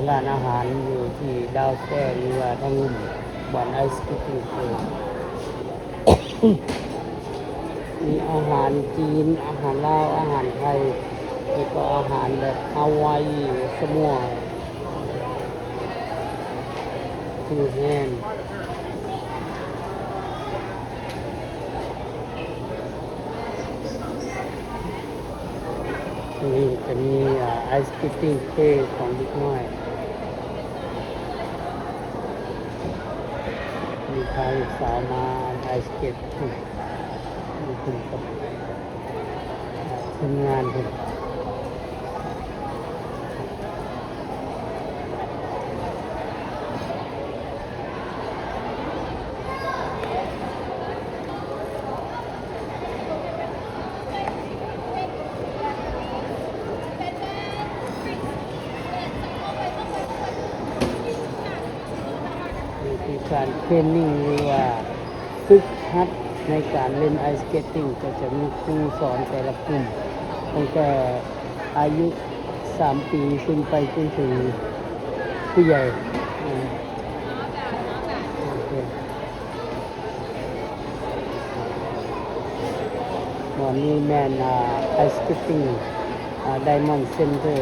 ຮ້ານອາຫານຢູ່ທີ່ດາວສະແຕນ ຫຼືວ່າທາງລຸ່ມ ບ່ອນໄອສະເກດຕິ້ງເຄີ ມີອາຫານຈີນ, ອາຫານລາວ, ອາຫານໄທ ແລ້ວກໍອາຫານແບບຮາວາຍ, ສະໝວນ ຟີວແຮນ. ນີ້ຈະມີ ອາ ໄອສະເກດຕິ້ງເພລຂອງເດັກນ້ອຍ, ມີພາລູກສາວມາໄອສະເກດຕິ້ງ ຢູ່ກັບ ອາ ທີມງານເພິ່ນ. ນີ້ຄືການເທຣນນິງ ຫຼືວ່າຝຶກຫັດໃນການຫຼິ້ນໄອສະເກດຕິ້ງ, ກໍຈະມີຄູສອນແຕ່ລະກຸ່ມ ຕັ້ງແຕ່ອາຍຸສາມປີຂຶ້ນໄປຈົນເຖິງຜູ້ໃຫຍ່. ໂອເຄ. ບ່ອນນີ້ແມ່ນ ອາ ໄອສະເກດຕິ້ງ ອາ ໄດມອນເຊັນເຕີ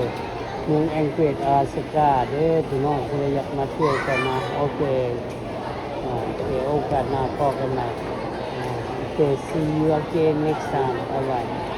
ເມືອງແອງເກຣດ ອາລາສກາເດີພີ່ນ້ອງ. ຜູ້ໃດຢາກມາທ່ຽວກໍມາ. ໂອເຄ ອາ ໂອເຄ ໂອກາດໜ້າພໍ້ກັນໃໝ່. ອາ ໂອເຄ see you again next time. Bye bye.